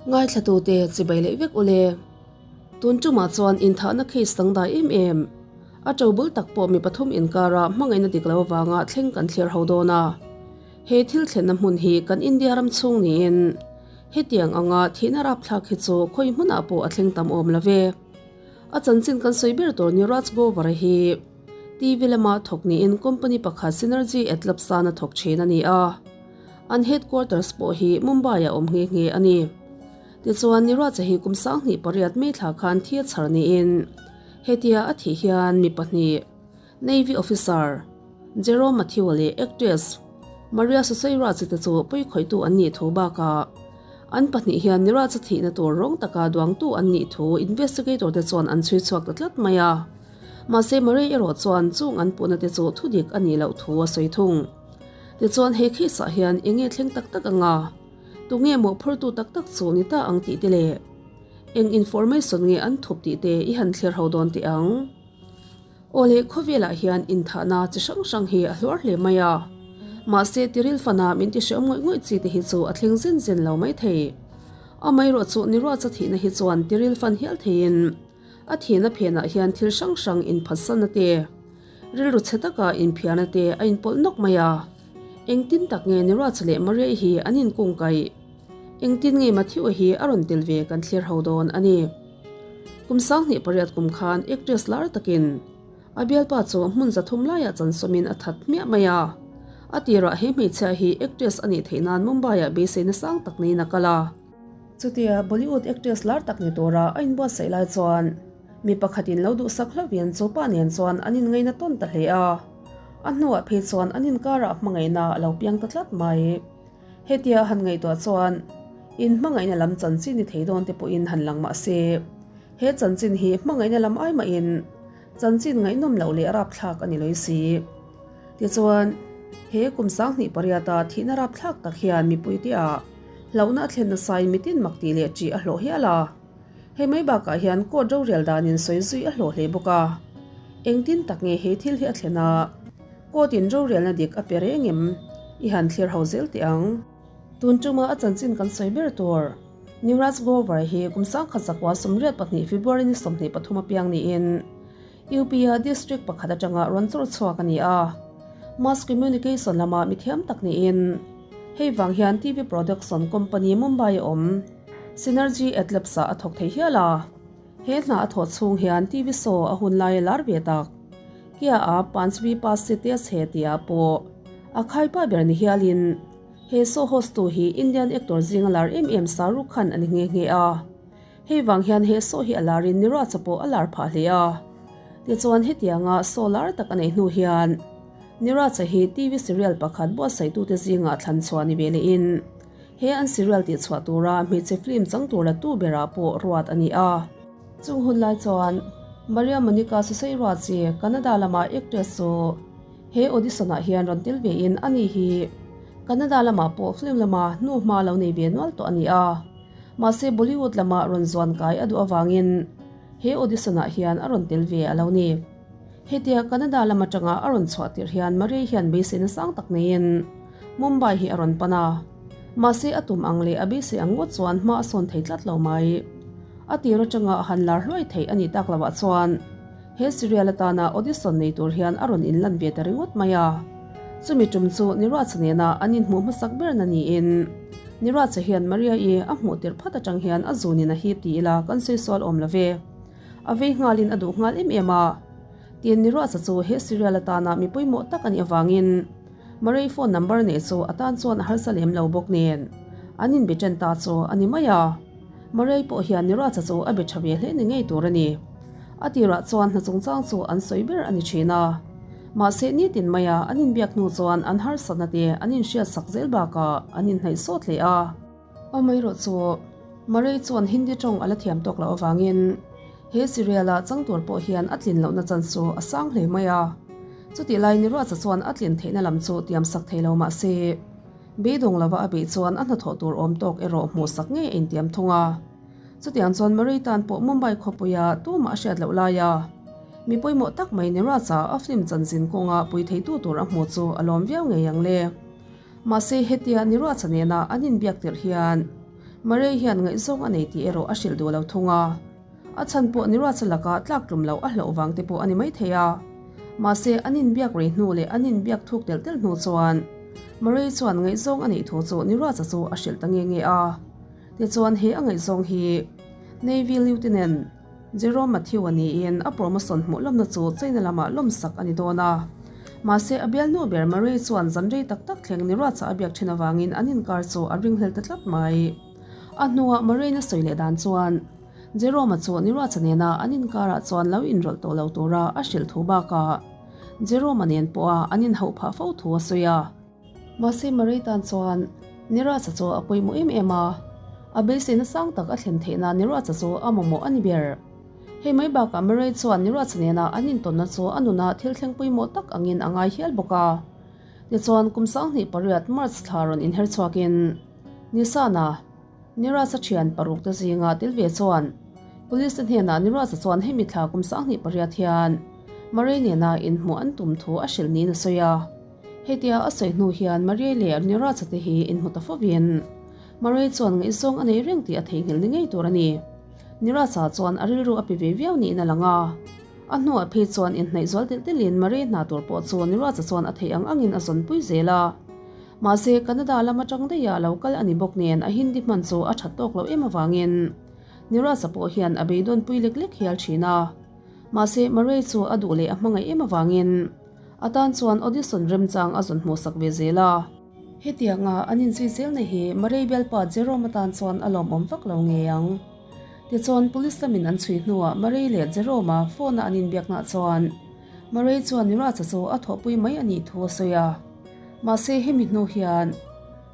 Ngaithlatute chibai leh vek ule. Tun tumah chuan inthahna case dangdai em em, a tobul tak pawh mi pathum inkara hmangaihna dik lo avanga thleng kan thlir ho dawn a. He thil thlenna hmun hi kan India ram chhung niin hetiang anga thihna rapthlak hi chu khawi hmunah pawh a thleng tam awm lo ve. A chanchin kan sawi ber tur ni Raj Grover-a hi TV lama thawk niin company pakhat Synergy Atlabsan a thawk thin a ni a. An headquarters pawh hi Mumbai-ah awm nghe nghe a ni. Tichuan Niraj-a hi kum 28 May thla khan thi a chhar niin hetia a thih hian mi pahnih Navy officer Jerome Mathew-a leh actress Maria Susairaj-i te chu pawikhawihtu an nih thu bakah an pahnih hian Niraj-a thihna tur rawng taka duangtu an nih thu investigator te chuan an chhui chhuak ta tlat mai a. Mahse Maria erawh chuan chung an puhna te chu thudik a nih loh thu a sawi thung. Tichuan he case ah hian eng nge thleng tak tak anga tunge mawhphurtu tak tak chu ni ta ang tih te leh eng information nge an thup tih te i han thlir ho dawn teh ang. Aw le khawvelah hian inthahna chi hrang hrang hi a hluar hle mai a, mahse tiril fana min ti hreawm ngawih ngawih chi te hi chu a thleng zen zen lo mai thei. Amaherawh chu Niruatsa thihna hi chuan tiril fan hial theiin a thihna phenah hian thil hrang hrang inphatsanna te, rilru chhe taka inphiarna te a inpawlh nawk mai a. Engtin tak nge Niruatsa leh Maria-i hi an inkungkaih? Engtin nge Matthew-a hi a rawn tel ve kan thlir ho dawn a ni. Kum 28 kum khan actress lar takin a bialpa chu hmun 300 laiah chansawmin a that hmiah mai a. A tirah he hmeichhia hi actress a nih theih nan Mumbai-ah beiseina sang tak neiin a kal a. Chutia Bollywood actress lar tak ni tura a inbuatsaih lai chuan mi pakhatin lo duhsak hlauhin chu pa nen chuan an inngaina tawn ta hle a. A hnuah phei chuan an inkarah hmangaihna a lo piang ta tlat mai. Hetia han ngaihtuah chuan in hmangaihna lam chanchin ni thei dawn te pawhin han lang mah se, he chanchin hi hmangaihna lam ai mahin chanchin ngaihnawm loh leh rapthlak a ni lawih si. Tichuan, he kum 28 a thihna rapthlak tak hian mipui te ah hlauhna a thlen nasain mitin mak tih leh ṭih a hlawh hial a. Hei mai bakah hian court rorel danin sawi zui a hlawh hle bawk a. Engtin tak nge he thil hi a thlen a? Court in rorelna dik a pe reng em? I han thlir ho zel teh ang. Tun tuma a chanchin kan sawi ber tur Neeraj Grover hi kum 1982 February ni 23 apiang niin UP-a district pakhat atanga rawn chawr chhuak a ni a. Mass Communication lama mithiam tak niin hei vang hian TV production company Mumbai a awm Synergy Adlabs-ah a thawk thei hial a. He hna a thawh chhung hian TV show a hun lai a lar ve tak. Kia a Panchvi Pasi te a chhe tih ah pawh a khaipa ber ni hialin he show host tu hi Indian actor zinga lar em em Shah Rukh Khan a ni nghe nghe a. Hei vang hian he show hi a larin Niraj-a pawh a lar phah hle a. Tichuan hetianga show lar tak a neih hnu hian Niraj-a hi TV serial pakhat buatsaih-tute zingah thlan chhuah ni ve lehin he an serial tihchhuah tura hmeichhe film chang tur la tu berah pawh ruat a ni a. Chung hun lai chuan Maria Monica Susairua chi Kannada lama actress chu he audition ah hian rawn tel vein ani hi Kannada lamah pawh film lama hnu hma lo nei ve nual tawh a ni a. Mahse Bollywood lama rawn zuan kai a duh avangin he audition ah hian a rawn tel ve a lo ni. Hetia Kannada lam atanga a rawn chhuah tirh hian Maria hian beiseina sang tak neiin Mumbai hi a rawn pan a. Mahse a tum ang leh a beisei ang ngawt chuan hma a sawn thei tlat lo mai. A tir atanga a han lar hluai theih a nih tak loah chuan he serial atana audition nei tur hian a rawn inlan ve ta ringawt mai a. Chumi tum chu Niraj nena an inhmuh hmasak berna niin Niraj hian Maria-i a hmuh tirh phat atang hian a zunin a hip ti ila kan sawi sual awm lo ve. A vei nghalin a duh nghal em em a. Tin Niraj chu he serial atana mi pawimawh tak a nih avangin Murray phone number neih chu a tan chuan a harsa lem lo bawk nen an inbe ṭan ta chu a ni mai a. Murray pawh hian Niraj chu a be ṭha ve hle ni ngei tur a ni. A tirah chuan hna chungchang chu an sawi ber a ni ṭhin a. Mahse nitin maia an inbiak hnu chuan an harsatna te an inhriat sak zel bakah an inhnaih sawt hle a. Amaherawh chu Murray chuan Hindi ṭawng a la thiam tawk loh avangin he serial-a chang tur pawh hian a tlin lohna chan chu a sang hle mai a. Chutih lai Niruatsa chuan a tlin theihna lam chu tiam sak thei lo mah se, beidawng lova a beih chuan a hnathawh tur awm tawk erawh hmuh sak ngei a intiam thung a. Chutiang chuan Murray tan pawh Mumbai khawpuia tumah a hriat loh laia mi pawimawh tak mai Niruatsa a film chanzin kawnga pui theitu tur a hmuh chu a lawm viau ngei ang le. Mahse hetia Niruatsa nena an inbiak tirh hian. Murray hian ngaihzawng a nei tih erawh a hrilh duh lo thung a. A chhan pawh Niraj laka tlak tlum loh a hlauh vang te pawh a ni maithei a. Mahse, an inbiak rei hnu leh an inbiak thuk telh telh hnu chuan Murray chuan ngaihzawng a neih thu chu Niraj chu a hrilh ta nge nge a. Tichuan he a ngaihzawng hi Navy Lieutenant Jerome Matthew-a niin a promotion hmuh lawmna chu China lamah lawmsak a ni dawn a. Mahse, a bialnu ber Murray chuan zan rei tak tak thleng Niraj-a a biak thin avangin an inkar chu a ringhlel ta tlat mai. A hnuah Murray-na sawi leh dan chuan Jerome-a chu Niraj-a nena an inkarah chuan lo inrawlh tawh lo tura a hrilh thu bakah Jerome-a nen pawha an inhauh phah fo thu a sawi a. Mahse Murray tan chuan Niraj-a chu a pawimawh em em a, a beiseina sang tak a thlen theihna Niraj-a chu a mamawh a ni ber. Hei mai bakah Murray chuan Niraj-a nena an intawnna chu a nuna thil thleng pawimawh tak angin a ngai hial bawk a. Tichuan kum 28 March thla rawn inher chhuakin Nisana, Niraj-a thian parukte zinga tel ve chuan Police te hnenah Niraj-a chuan hemi thla kum 28 hian Murray nena inhmuh an tum thu a hrilh niin a sawi a. Hetia a sawi hnu hian Murray leh Niraj-a te hi inhmu ta fovin Murray chuan ngaihzawng a nei reng tih a theihnghilh ni ngei tur a ni. Niraj-a chuan a rilru a pe ve viau niin a lang a. A hnuah phei chuan inhnaih zual telh telhin Murray hna tur pawh chu Niraj-a chuan a theih ang angin a zawnpui zel a. Mahse, Canada lam atang daih a lo kal a ni bawk nen a Hindi hman chu a that tawk loh em avangin Niraj-a pawh hian a beidawnpui lek lek hial thin a. Mahse, Murray chu a duh leh a hmangaih em avangin a tan chuan audition remchang a zawn hmuhsak ve zel a. Hetianga an inzui zelna hi Murray bialpa Jerome atan chuan a lawmawm vak lo ngei ang. Tichuan, police lamin an chhui hnuah Murray leh Jerome-a phone-a an inbiaknaah chuan Murray chuan Niraj-a chu a thawhpui mai a nih thu a sawi a. Mahse, hemi hnu hian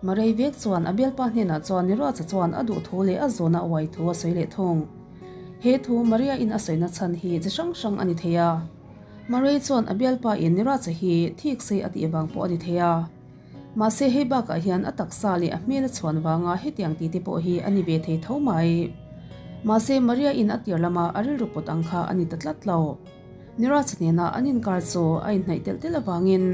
Murray vek chuan a bialpa hnenah chuan Niraj-a chuan a duh thu leh a zawna a uai thu a sawi leh thung. He thu Maria-in a sawina chhan hi chi hrang hrang a ni thei a. Murray chuan a bialpa-in Niraj-a hi thik sei a tih vang pawh a ni thei a. Mahse, hei bakah hian a taksa leh a hmel a chhuan vanga hetiang tih te pawh hi a ni ve thei tho mai. Mahse, Maria-in a tir lama a rilru pawt ang kha a ni ta tlat lo. Niraj hnena an inkar chu a inhnaih telh telh avangin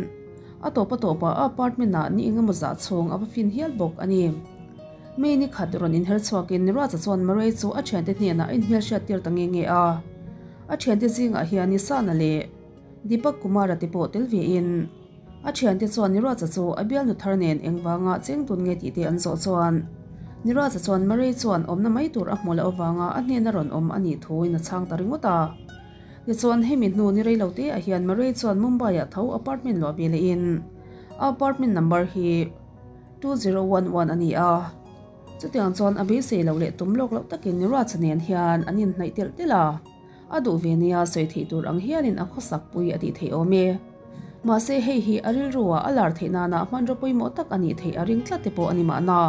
a tawp a tawpah a apartment-ah ni engemaw zah chhung a va fin hial bawk a ni. May ni khat rawn inher chhuakin Niraj-a chuan Murray chu a thiante hnenah a inhmelhriat tir ta nge nge a. A thiante zingah hian Nisana leh Deepak Kumar-a te pawh tel vein a thiante chuan Niraj-a chu a bialnu thar nen engvanga cheng dun nge tih te an zawh chuan Niraj-a chuan Murray chuan awmna mai tur a hmuh loh avanga a hnena rawn awm a nih thuin a chhang ta ringawt a. Tichuan hemi hnu ni rei lo te ah hian Murray chuan Mumbai ah tho apartment luah ve leh in a apartment number hi 2011 a ni a. Chutiang chuan a beisei loh leh tum lawk loh takin Niraj nen hian an inhnaih telh telh a, a duh ve nia sawi theih tur ang hialin a khawsak pui a tih theih awm e. Mahse hei hi a rilru ah a lar theih nana hmanraw pawimawh tak a nih theih a ring tlat te pawh a ni mahna.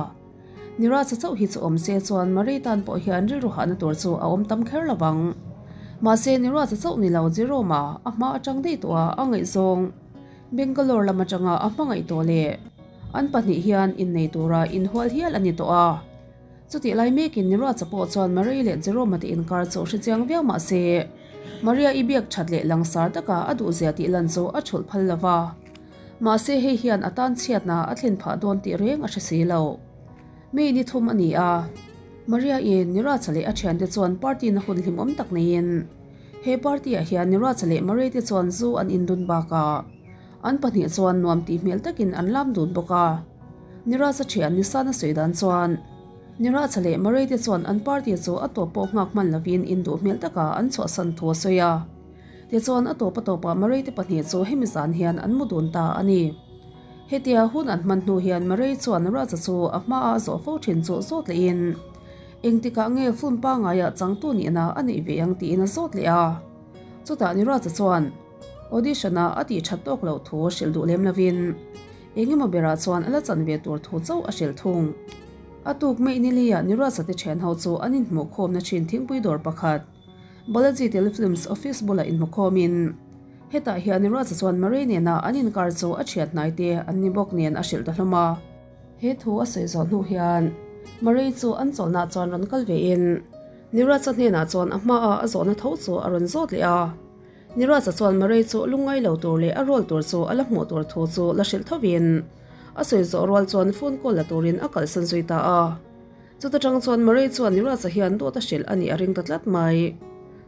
Niraj chauh hi chu awm se chuan Marie tan pawh hian rilru hahna tur chu a awm tam kher lo vang. Mahse Niraj chauh ni lo Jerome-a a hma atang daih tawh a a ngaihzawng Bangalore lam atanga a hmangaih tawh leh an pahnih hian innei tura inhual hial a ni tawh a. Chutih lai mekin Niraj pawh chuan Marie leh Jerome-a te inkar chu hrechiang viau mah se Maria-i biak that leh langsar taka a duhzia tih lan chu a thulh phal lo va. Mahse hei hian a tan chhiatna a thlen phah dawn tih reng a hre si lo. May ni thum a ni a, Maria-in Niraj-a leh a thiante chuan party na hun hlimawm tak neiin he party-ah hian Niraj-a leh Maria te chuan zu an indun bakah an pahnih chuan nuam tih hmel takin an lam dun bawk a. Niraj-a thian Nisana sawi dan chuan Niraj-a leh Maria te chuan an party chu a tawp pawh nghak hman lovin induh hmel taka an chhuahsan thu a sawi a. Tichuan a tawp a tawpah Murray te pahnih chu hemi zan hian an mu dun ta a ni. Hetia hun an hman hnu hian Murray chuan Raja chu a hmaah a zawh fo thin chu zawt lehin engtikah nge film pangaiah changtu nihna a neih ve ang tiin a zawt leh a. Chutah ni Raja chuan audition-a a tih that tawk loh thu hrilh duh lem lovin engemaw berah chuan a la chan ve tur thu chauh a hrilh thung. A tuk May niliah ni Raja te thianho chu an inhmuhkhawmna thin thingpui dawr pakhat Balaji Telefilms office bulah inhmukhawmin hetah hian Niraj chuan Murray nena an inkar chu a thiat hnai te an ni bawk nen a hrilh ta hlawm a. He thu a sawi zawh hnu hian Murray chu an chawlhnah chuan rawn kal vein Niraj-a hnenah chuan a hmaa a zawhna tho chu a rawn zawt leh a. Niraj-a chuan Murray chu lungngai lo tur leh a role tur chu a la hmuh tur thu chu la hrilh thovin a sawi zawh rual chuan phone call la turin a kalsan zui ta a. Chuta tang chuan Murray chuan Niraj-a hian dawt a hrilh a nih a ring ta tlat mai.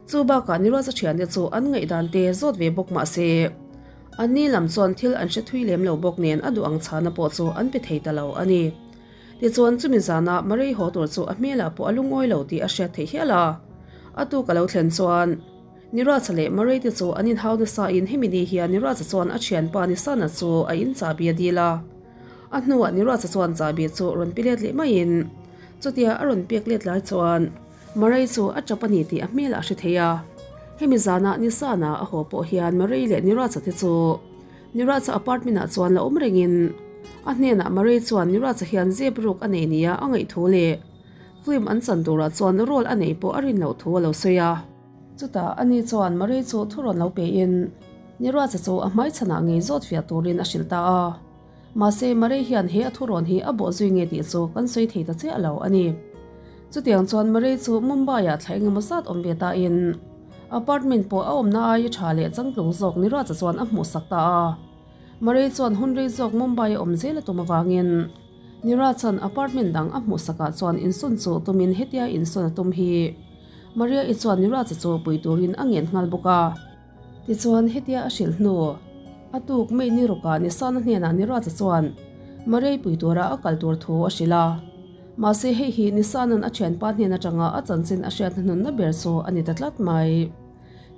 Chu bakah Niraj-a thiante chu an ngaihdan te zawt ve bawk mah se, anni lam chuan thil an hre thui lem lo bawk nen a duh ang chhana pawh chu an pe thei ta lo a ni. Tichuan chumi zana Murray haw tur chu a hmelah pawh a lungawi lo tih a hriat theih hial a. A tuk a lo thlen chuan Niraj-a leh Murray te chu an inhau nasa in hemi ni hian Niraj-a chuan a thianpa Nisana chu a in chahbi a dil a. A hnuah Niraj-a chuan chahbi chu rawn pe let leh maiin chutia a rawn pek let lai chuan Murray chu a tap a ni tih a hmelah a hre thei a. Hemi zana Nisana a haw pawh hian Murray leh Niraj-a te chu Niraj-a apartment-ah chuan la awm rengin a hnenah Murray chuan Niraj-a hian zep ruk a nei nia a ngaih thu leh film an chan turah chuan role a neih pawh a rin loh thu a lo sawi a. Chutah ani chuan Murray chu thu rawn lo pein Niraj-a chu a hmaichhanah ngei zawt fiah turin a hrilh ta a. Mahse Murray hian he a thurawn hi a bawh zui nge tih chu kan sawi thei ta chiah lo a ni. Chutiang chuan Murray chu Mumbai-ah thla engemaw zat awm ve tain apartment pawh a awmna aia tha leh changtlung zawk Niraj-a chuan a hmuhsak ta a. Murray chuan hun rei zawk Mumbai-a awm zel a tum avangin Niraj-a'n apartment dang a hmuhsakah chuan insawn chu tumin hetia insawn a tum hi Maria-i chuan Niraj-a chu pui turin a ngen nghal bawk a. Tichuan hetia a hrilh hnu, a tuk May ni rukah Nisana hnenah Niraj-a chuan Maria-i pui tura a kal tur thu a hrilh a. Mahse hei hi Nisana'n a thianpa hnen atanga a chanchin a hriat hnahnunna ber chu a ni ta tlat mai.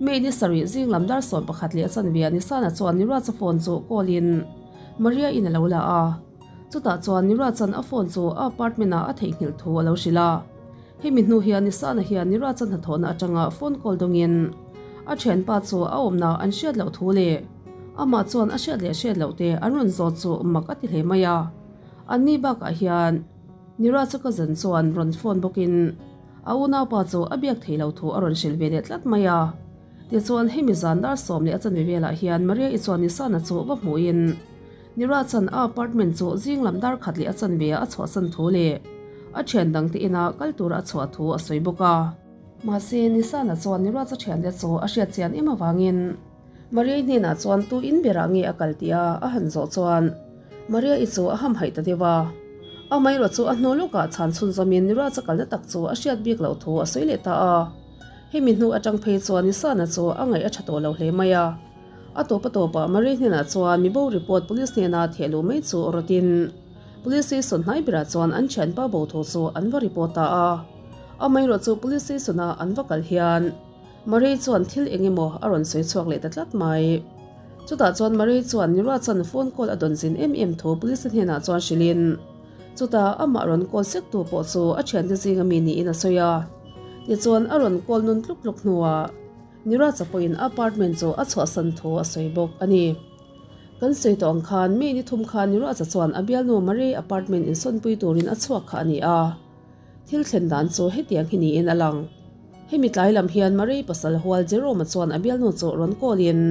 May ni sarih zing lam dar 11 leh a chanve ah Nisana chuan Niraj-a phone chu call in Maria-in a lo la a. Chutah chuan Niraj-a'n a phone chu a apartment ah a theihnghilh thu a lo hrilh a. Hemi hnu hian Nisana hian Niraj-a hnathawhna atanga phone call dawngin a thianpa chu a awmna an hriat loh thu leh amah chuan a hriat leh hriat loh te an rawn zawt chu mak a ti hle mai a. Anni bakah hian Niraj-a cousin chuan rawn phone bawkin a unaupa chu a biak theih loh thu a rawn hrilh ve leh tlat mai a. Tichuan hemi zan dar sawm leh a chanve velah hian Maria-i chuan Nisana chu va hmuhin Niraj-a'n a apartment chu zing lam dar khat leh a chanve ah a chhuahsan thu leh a thian dangte ina kal tura a chhuah thu a sawi bawk a. Mahse, Nisana chuan Niraj-a thiante chu a hriat chian em avangin Maria-i hnenah chuan tu in berah nge a kal tih a a han zawh chuan Maria-i chu a hamhaih ta deuh a. Amaherawh chu a hnu lawkah chhan chhunzawmin Niraj-a kalna tak chu a hriat bik loh thu a sawi leh ta a. Hemi hnu atang phei chuan Nisana chu a ngaih a tha tawh lo hle mai a. A tawp a tawpah Marie hnenah chuan mibo report police hnena theh luh mai chu rawtin police station hnai berah chuan an thianpa bo thu chu an va report ta a. Amaherawh chu police station a an va kal hian Marie chuan thil eng emaw a rawn sawi chhuak leh ta tlat mai. Chutah chuan Marie chuan Nirua chuan phone call a dawn zin em em thu police hnenah chuan hrilhin chutah amah rawn call sek tu pawh chu a thiante zinga mi niin a sawi a. Tichuan a rawn call nun tluk tluk hnuah Niraj-a pawhin apartment chu a chhuahsan thu a sawi bawk a ni. Kan sawi tawh ang khan May ni thum khan Niraj-a chuan a bialnu Marie apartment insawnpui turin a chhuak kha a ni a. Thil thlen dan chu hetiang hi niin a lang. Hemi tlai lam hian Marie pasal hual Jerome-a chuan a bialnu chu rawn call-in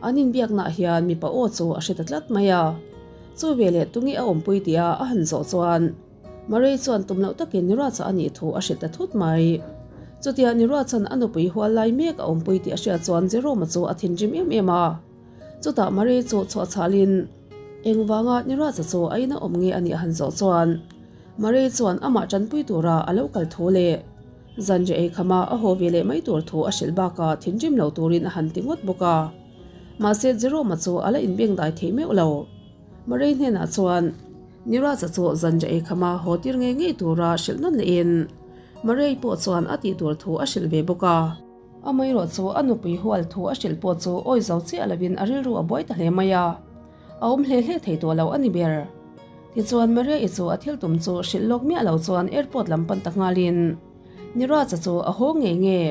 an inbiaknaah hian mipa aw chu a hre ta tlat mai a. Chu veleh tunge a awmpui tia a han zawh chuan Marie chuan tum loh takin Niraj-a a nih thu a hrilh ta thut mai. Chutia Niraj-a'n a nupui hual lai mek a awmpui tih a hriat chuan Jerome-a chu a thinrim em em a. Chutah Marie chu chhuah chhalin engvanga Niraj-a chu a ina awm nge a nih a han zawh chuan Marie chuan amah tanpui tura a lo kal thu leh zanriah ei khama a haw ve leh mai tur thu a hrilh bakah thinrim lo turin a han ti ngawt bawk a. Mahse Jerome-a chu a la inbengdai thei meuh lo. Marie hnenah chuan Niraj-a chu zanriah ei khama haw tir ngei ngei tura hrilh nawn lehin Marie pawh chuan a tih tur thu a hrilh ve bawk a. Amaherawh chu a nupui hual thu a hrilh pawh chu awi zo chiah lovin a rilru a buai ta hle mai a, a awm hle hle thei tawh lo a ni ber. Tichuan Maria-i chu a thil tum chu hrilh lawk miah lo chuan airport lam pan ta nghalin Niraj-a chu a haw ngei nge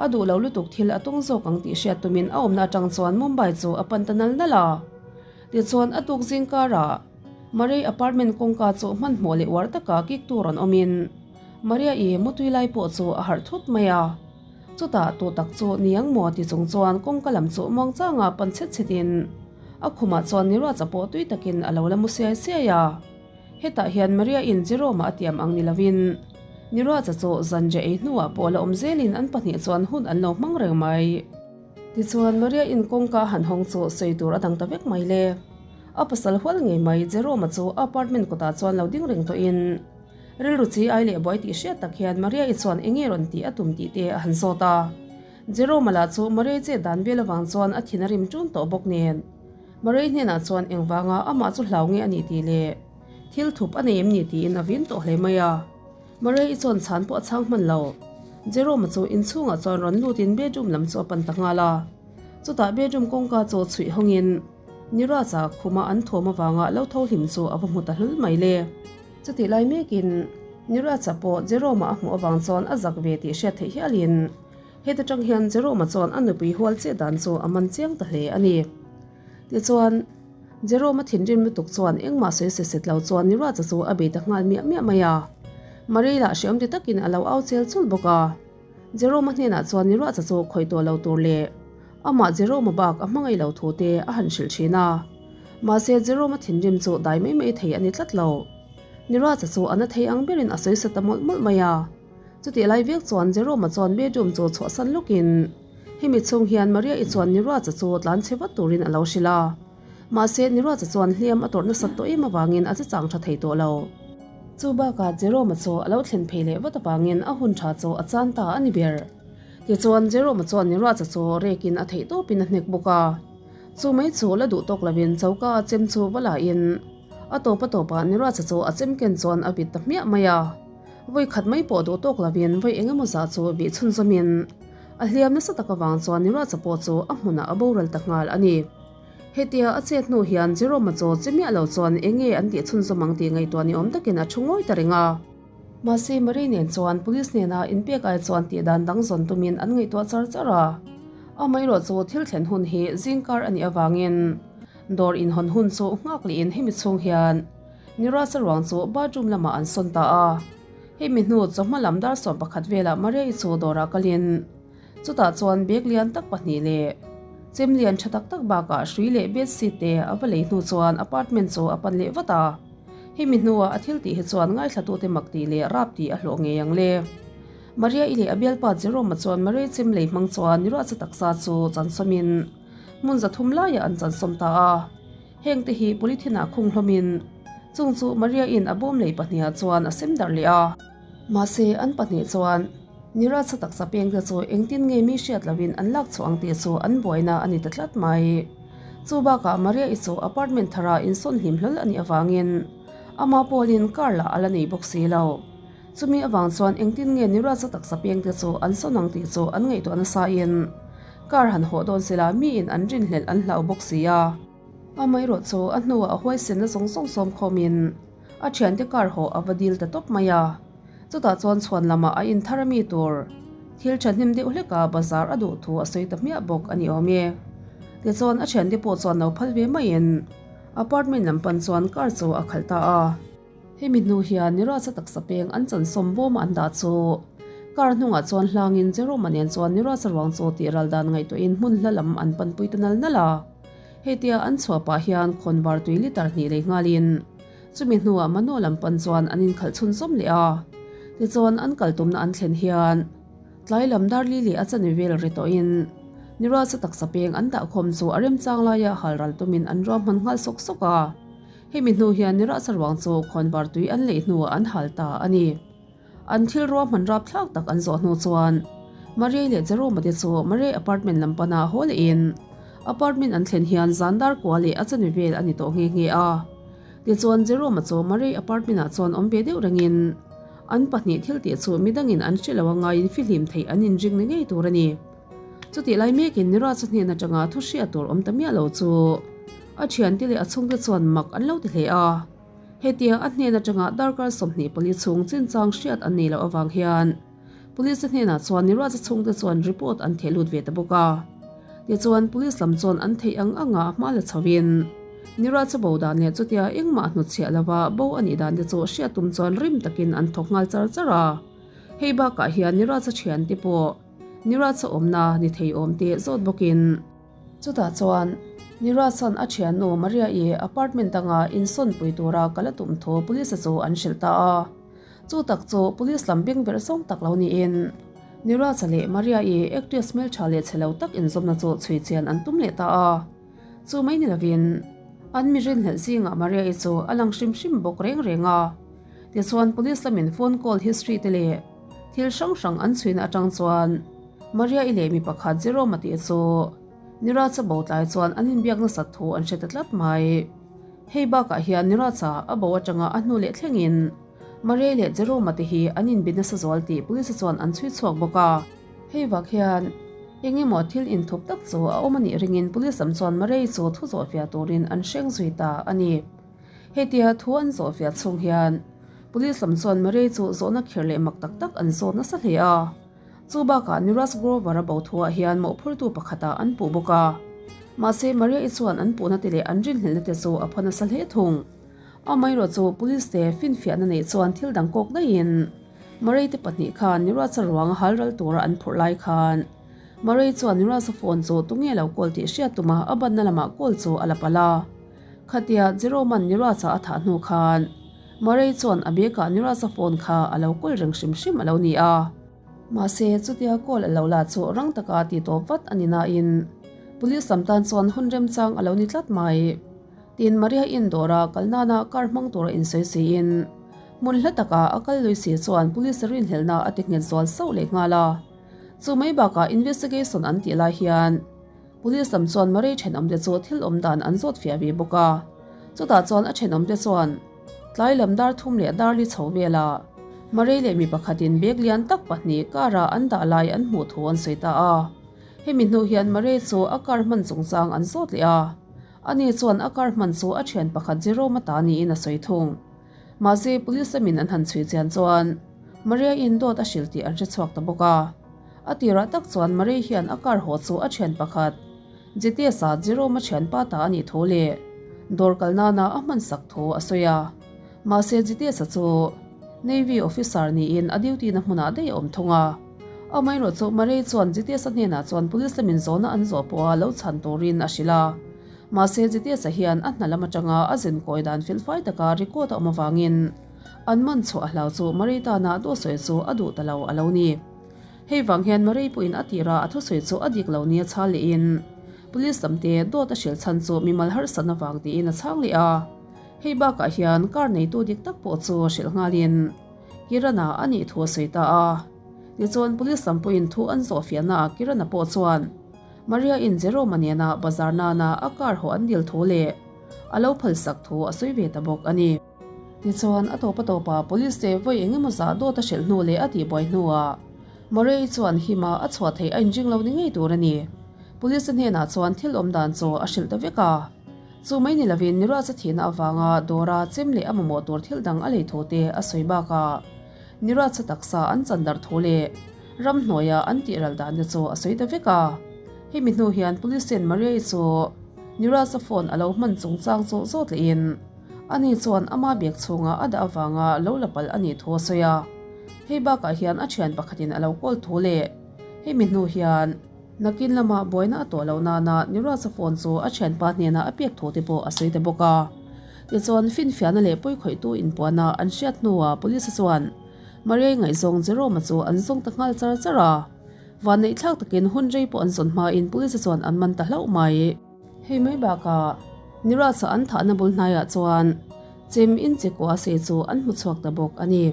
a duh lo lutuk thil a tawng zawk ang tih hriat tumin a awmna atang chuan Mumbai chu a pan ta nal nal a. Tichuan a tuk zing karah Maria apartment kawngka chu hmanhmawh leh uar taka kik tur an awmin Maria-i mutui lai pawh chu a harh thut mai a. Chutah tu tak chu niang maw ti chung chuan kawngka lam chu muangchanga pan chhet chhetin a khumah chuan Niraj-a pawh tui takin a lo la mu siai siai a. Hetah hian Maria-in Jerome-a a tiam ang ni lovin Niraj-a chu zanriah ei hnuah pawh la awm zelin an pahnih chuan hun an lo hmang reng mai. Tichuan Maria-in kawngka han hawng chu sawi tur a dang ta vek mai le. A pasal hual ngei mai Jerome-a chu a apartment kawtah chuan lo ding reng tawhin. Rilru chi ai leh buai tih hriat tak hian Maria-i chuan eng nge rawn tih a tum tih te a han zawt a. Jerome-a lah chu Maria-i chet dan vel avang chuan a thin a rim ṭun tawh bawk nen. Maria-i hnenah chuan engvanga amah chu hlau nge a nih tih leh thil thup a nei em ni tiin a vin tawh hle mai a. Maria-i chuan chhan pawh a chhang hman lo. Jerome-a chu inchhungah chuan rawn lutin bedroom lam chu a pan ta nghal a. Chutah bedroom kawngka chu chhuih hawngin Niraj-a khuma an thawm avanga lo tho hlim chu a va hmu ta hlul mai le. Chutih lai mekin Niraj-a pawh Jerome-a a hmuh avang chuan a zak ve tih hriat theih hialin heta tang hian Jerome-a chuan a nupui hual chet dan chu a man chiang ta hle a ni. Tichuan, Jerome-a thinrim lutuk chuan engmah sawi se set lo chuan Niraj-a chu a bei ta nghal miah miah mai a. Marie lah hreawm ti takin a lo au chel chul bawk a. Jerome-a hnenah chuan Niraj-a chu khawih tawh lo tur leh amah Jerome-a bak a hmangaih lo thu te a han hrilh thin a. Mahse, Jerome-a thinrim chu dai mai mai thei a ni tlat lo. Niraj-a chu a na thei ang berin a sawi sa ta mawlh mawlh mai a. Chutih lai vek chuan Jerome-a chuan bedroom chu chhuahsan lawkin hemi chhung hian Maria-i chuan Niraj-a chu tlan chhe vat turin a lo hrilh a. Mahse, Niraj-a chuan hliam a tawrh nasat tawh em avangin a che chang tha thei tawh lo. Chu bakah Jerome-a chu a lo thlen phei leh vat avangin a hun tha chu a chan ta a ni ber. Tichuan, Jerome-a chuan Niraj-a chu rekin a theih tawpin a hnek bawk a. Chu mai chu la duh tawk lovin choka a chem chu va lahin a tawp a tawpah Niraj-a chu a chem ken chuan a vit ta hmiah mai a. Vawi khat mai pawh duh tawk lovin vawi eng emaw zah chu vih chhunzawmin a hliam nasa tak avang chuan Niraj-a pawh chu a hmunah a boral ta nghal a ni. Hetia a chet hnu hian Jerome-a chaw che miah lo chuan eng nge an tih chhunzawm ang tih ngaihtuah ni awm takin a thu ngawi ta reng a. Mahse Marie nen chuan Police hnena inpek ai chuan tih dan dang zawn tumin an ngaihtuah char char a. Amaherawh chu thil thlen hun hi zingkar a nih avangin dawr inhawn hun chu nghak lehin hemi chhung hian Niraj-a ruang chu bathroom lamah an sawn ta a. Hemi hnu chawhma lam dar 11 velah Maria-i chu dawrah kalin Chutah chuan bag lian tak pahnih leh chem lian tha tak tak bakah hrui leh bedsheet te a va lei hnu chuan apartment chu a pan leh vat a. Hemi hnuah a thil tih hi chuan ngaithlatute mak tih leh rap tih a hlawh ngei ang le. Maria-i leh a bialpa Jerome-a chuan Maria chem lei hmang chuan Niruatsa taksa chu chansawmin hmun zathum laiah an chansawm ta a. Hengte hi polythene-ah khung hlawmin chung chu Maria-in a bawm lei pahnihah chuan a sem darh leh a. Mahse, an pahnih chuan Niraj-a taksa pengte chu engtin nge mi hriat loin an lak chhuah ang tih chu an buaina a ni ta tlat mai. Chu bakah Maria-i chu apartment thara insawn hlim hlawl a nih avangin ama pawlin car lah a la nei bawk si lo. Chumi avang chuan engtin nge Niraj-a taksa pengte chu an sawn ang tih chu an ngaihtuah nasain car han hawh dawn sela miin an rinhlelh an hlau bawk si a. Amaherawh chu a hnuah a huaisenna zawng zawng sawm khawmin A thiante car haw a va dil ta tawp mai a, chutah chuan chhuan lamah a inthar a mi tur thil thahnem deuh hlek a bazar a duh thu a sawi ta hmiah bawk a ni awm e. Tichuan a thiante pawh chuan lo phal ve maiin apartment lam pan chuan car chu a khalh ta a. Hemi hnu hian Niraj-a taksa peng an chansawm bawm a an dah chu car hnungah chuan hlangin Jerome-a nen chuan Niraj-a ruang chu tih ral dan ngaihtuahin hmun hla lam an panpui ta nal nal a. Hetia an chhuah pah hian khawnvar tui litre hnih lei nghalin chumi hnuah Mano lam pan chuan an inkhalh chhunzawm leh a. Tichuan an kal tumna an thlen hian tlai lam dar li leh a chani vel ri tawhin Niraj-a taksa peng an dah khawm chu a remchang laia hal ral tumin an ruahman nghal sawk sawk a. Hemi hnu hian Niraj-a ruang chu khawnvar tui an lei hnuah an hal ta a ni. An thil ruahman rapthlak tak an zawh hnu chuan Maria leh Jerome-a te chu Maria apartment lam pana haw lehin apartment an thlen hian zan dar kua leh a chani vel a ni tawh nghe nghe a. Tichuan Jerome-a chu Maria apartment-ah chuan awm ve deuh rengin an pahnih thil tih chu midangin an hre lo a ngaiin fihlim theih an inring ni ngei tur a ni. Chutih lai mekin Niraj-a hnen atanga thu hriat tur awm ta miah lo chu a thiante leh a chhungte chuan mak an lo ti hle a. Hetia a hnen atanga darkar 24 chhung chinchang hriat an nei loh avang hian Police hnenah chuan Niraj-a chhungte chuan report an theh lut ve ta bawk a. Tichuan Police lam chuan an theih ang anga hma la chhoin Niraj-a bo dan leh chutia engmah hnutchhiah lova bo a nih dan te chu hriat tum chuan rim takin an thawk nghal char char a. Hei bakah hian Niraj-a thiante pawh Niraj-a awmna ni thei awm te zawt bawkin, Chutah chuan Niraj-a'n a thiannu Maria-i apartment danga insawnpui tura kal a tum thu police-a chu an hrilh ta a. Chu tak chu police lam beng ber zawng tak lo niin Niraj-a leh Maria-i actress hmeltha leh chhe lo tak inzawmna chu chhui chian an tum leh ta a. Chu mai ni lovin an mi rinhlelh zingah Maria-i chu a lang hrim hrim bawk reng reng a. Tichuan police lamin phone call history te leh thil hrang hrang an chhuina atang chuan Maria-i leh mi pakhat Jerome-a tih chu Niraj-a bo tlai chuan an inbiak nasat thu an hre ta tlat mai. Hei bakah hian Niraj-a a bo atanga a hnu leh thlengin Maria-i leh Jerome-a te hi an inbi nasa zual tih police chuan an chhui chhuak bawk a. Hei vak hian eng emaw thil inthup tak chu a awm a nih ringin police lam chuan Maria-i chu thu zawhfiah turin an hreng zui ta a ni. Hetia thu an zawhfiah chhung hian police lam chuan Maria-i chu zawhna kher leh mak tak tak an zawt nasa hle a. Chu bakah Niraj Grover-a bo thuah hian mawhphurtu pakhatah an puh bawk a. Mahse Maria-i chuan an puhna te leh an rinhlelhna te chu a phaw nasa hle thung. Amaherawh chu police te finfiahna neih chuan thil dang kawk daihin Murray te pahnih khan Niraj-a ruang a hal ral tura an phurh lai khan Murray chuan Niraj-a phone chu tunge lo call tih hriat tuma a banna lamah call chu a la palh a. Khatia Jerome-a'n Niraj-a a thah hnu khan Murray chuan a bag-ah Niraj-a phone kha a lo kawl reng hrim hrim a lo ni a. Mahse chutia call a lo la chu rang taka ti tawp vat a ni nain Police lam tan chuan hun remchang a lo ni tlat mai. Tin Maria in dawra kal nana car hmang tura insawi siin hmun hla taka a kal lui si chuan police rinhlelhna a ti nghet zual sauh leh nghal a. Chu mai bakah investigation an tih lai hian police lam chuan Maria thenawmte chu thil awm dan an zawt fiah ve bawk a. Chutah chuan a thenawmte chuan tlai lam dar thum leh dar li chho velah Maria leh mi pakhatin bag lian tak pahnih car ah an dah lai an hmuh thu an sawi ta a. Hemi hnu hian Maria chu a car hman chungchang an zawt leh a. Ani chuan a car hman chu a thian pakhat Jerome-a ta niin a sawi thung. Mahse, police lamin an han chhui chian chuan Maria-in dawt a hrilh tih an hre chhuak ta bawk a. A tirah tak chuan Maria hian a car haw chu a thian pakhat Jitesh-a Jerome-a thianpa ta a nih thu leh dawr kal nana a hman sak thu a sawi a. Mahse, Jitesh-a chu Navy officer niin a duty na hmunah daih a awm thung a. Amaherawh chu Murray chuan Jitesh-a hnenah chuan police lamin zawhna an zawh pawha lo chhan turin a hrilh a. Mahse Jitesh-a hian a hna lam atanga a zin kawi dan felfai taka record a awm avangin an man chhuah a hlau chu Murray tana dawhsawi chu a duh ta lo a lo ni. Hei vang hian Murray pawhin a tirah a thusawi chu a dik lo nia chhal lehin police lamte dawt a hrilh chhan chu mimal harsatna vang tiin a chhang leh a. Hei bakah hian car neitu dik tak pawh chu hrilh nghalin Kiran-a a nih thu a sawi ta a. Tichuan police lam pawhin thu an zawh fiahnaah Kiran-a pawh chuan Maria-in Jerome-a nena bazar nana a car haw an dil thu leh a lo phalsak thu a sawi ve ta bawk a ni. Tichuan a tawp a tawpah police te vawi eng emaw zah dawt a hrilh hnu leh a tihbuai hnuah Maria-i chuan hima a chhuah theih a inring lo ni ngei tur a ni. Police te hnenah chuan thil awm dan chu a hrilh ta vek a. Chu mai ni lovin Niraj-a thihna avanga dawra chem leh a mamawh tur thil dang a lei thu te a sawi bakah Niraj-a taksa an chan darh thu leh ramhnuaia an tih ral dan te chu a sawi ta vek a. Hemi hnu hian Police ten Maria-i chu Niraj-a phone a lo hman chungchang chu zawt lehin ani chuan ama bag chhunga a dah avanga lo la palh a nih thu a sawi a. Hei bakah hian a thian pakhatin a lo kawl thu leh hemi hnu hian Nakin lamah buaina a tawh loh nana Niraj-a phone chu a thianpa hnenah a pek thu te pawh a sawi ta bawk a. Tichuan, finfiahna leh pawikhawihtu inpuahna an hriat hnuah Police chuan Maria-i ngaihzawng Jerome-a chu an zawng ta nghal char char a. Vanneihthlak takin hun rei pawh an zawn hmain Police chuan an man ta hlauh mai. Hei mai bakah Niraj-a an thahna bul hnaiah chuan chem inchekua sei chu an hmu chhuak ta bawk a ni.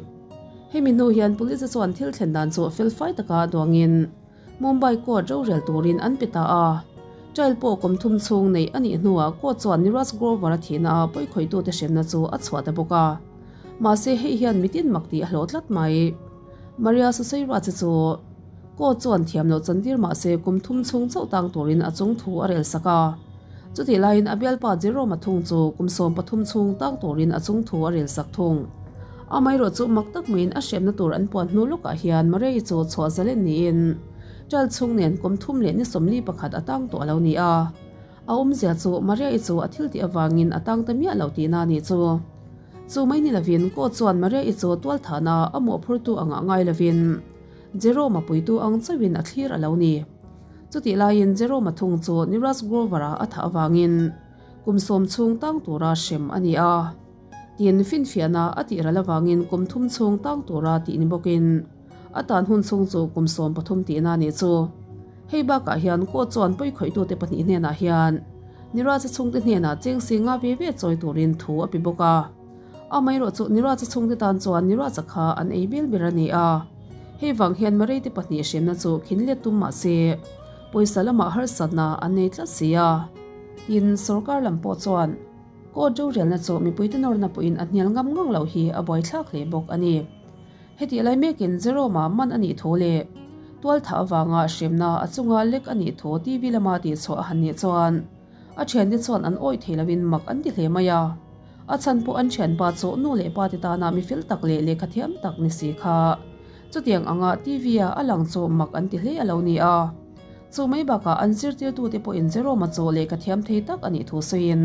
Hemi hnu hian Police chuan thil thlen dan chu felfai taka duangin Mumbai court rorel turin an pe ta a. Trial pawh kum thum chhung neih a nih hnuah court chuan Niraj Grover-a thihna a pawikhawitute hremna chu a chhuah ta bawk a. Mahse hei hian mitin mak tih a hlawh tlat mai. Maria Susairaj-a chu court chuan thiam loh chantir mahse kum thum chhung chauh tang turin a chung thu a rel sak a. Chutih laiin a bialpa Jerome-a thung chu kum 13 chhung tang turin a chung thu a rel sak thung. Amaherawh chu mak tak maiin a hremna tur an puan hnu lawkah hian Murray chu chhuah zalen niin Trial chhung nen kum thum leh ni 41 a tang tawh a lo ni a. A awmzia chu Maria-i chu a thil tih avangin a tang ta miah lo tihna a nih chu. Chu mai ni lovin court chuan Maria-i chu tualthahna a mawhphurtu angah ngai lovin Jerome-a puitu ang chauhin a thlir a lo ni. Chutih laiin Jerome-a thung chu Niraj Grover-a a thah avangin kum sawm chhung tang tura hrem a ni a. Tin, finfiahna a tih ral avangin kum thum chhung tang tura tih ni bawkin a tan hun chhung chu kum 13 tihna a nih chu. Hei bakah hian court chuan pawikhawih-tute pahnih hnenah hian Niraj-a chhungte hnenah cheng si nga ve ve chawi turin thu a pe bawk a. Amaherawhchu Niraj-a chhungte tan chuan Niraj-a kha an ei bel ber a ni a. Hei vang hian Marei te pahnih hremna chu khin let tum mah se, pawisa lamah harsatna an nei tlat si a. Tin, sorkar lam pawh chuan court rorelna chu mipuite nawrna pawhin a hnial ngam ngang loh hi a buaithlak hle bawk a ni. Hetih lai mekin Jerome-a man a nih thu leh tualthah avanga hremna a chunga lek a nih thu TV lama tihchhuah a han nih chuan a thiante chuan an awih thei loin mak an ti hle mai a. A chhan pawh an thianpa chu nu leh pa te tana mi fel tak leh lehkha thiam tak ni si kha. Chutiang anga TV-a a lang chu mak an ti hle a lo ni a. Chu mai bakah an zirtirtute pawhin Jerome-a chu lehkha thiam thei tak a nih thu sawiin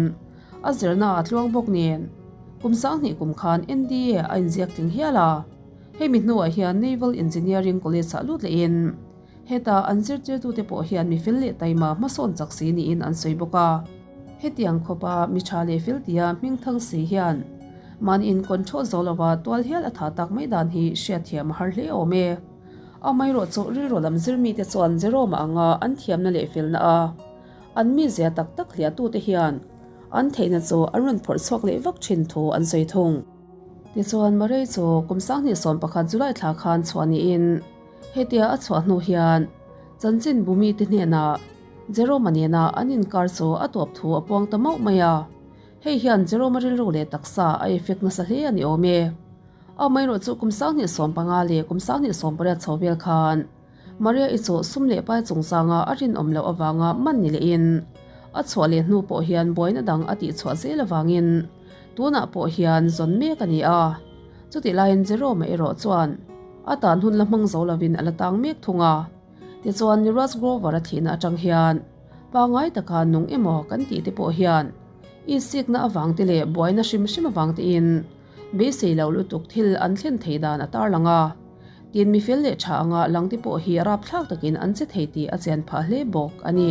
a zirna a tluang bawk nen kum sanghnih kum khan NDA a inziak tling hial a. Hemi hnuah hian Naval Engineering College-ah lut lehin Heta an zirtirtute pawh hian mi fel leh taima hmasawn chak si niin an sawi bawk a. Hetiang khawpa mi tha leh fel tia hming thang si hian mahni in control zo lova tual hial a tha tak mai dan hi hriatthiam a har hle awm e. Amaherawhchu rilru lam zirmite chuan Jerome-a anga an thiamna leh felna a an mizia tak tak hliahtute hian an theihna chu an rawn phawrh chhuak leh vak thin thu an sawi thung. Tichuan Murray chu kum 2011 July thla khan chhuah niin, Hetia a chhuah hnu hian chanchin bumite hnenah Jerome-a nena an inkar chu a tawp thu a puang ta mauh mai a. Hei hian Jerome-a rilru leh taksa a effect nasa hle a ni awm e. Amaherawh chu kum 2015 leh kum 2018 chho vel khan Maria-i chu sum leh pai chungchanga a rinawm loh avanga man ni lehin a chhuah leh hnu pawh hian buaina dang a tihchhuah zel avangin tunah pawh hian zawn mek a ni a. Chutih laiin Jerome-a erawh chuan a tan hun la hmang zo lovin a la tang mek thung a. Tichuan Niraj Grover a thihna atang hian pangngai taka nung emaw kan tih te pawh hian insikna avang te leh buaina hrim hrim avang tein beisei lo lutuk thil an thlen thei dan a tarlang a. Tin mi fel leh tha anga lang te pawh hi rapthlak takin an che thei tih a chian phah hle bawk a ni.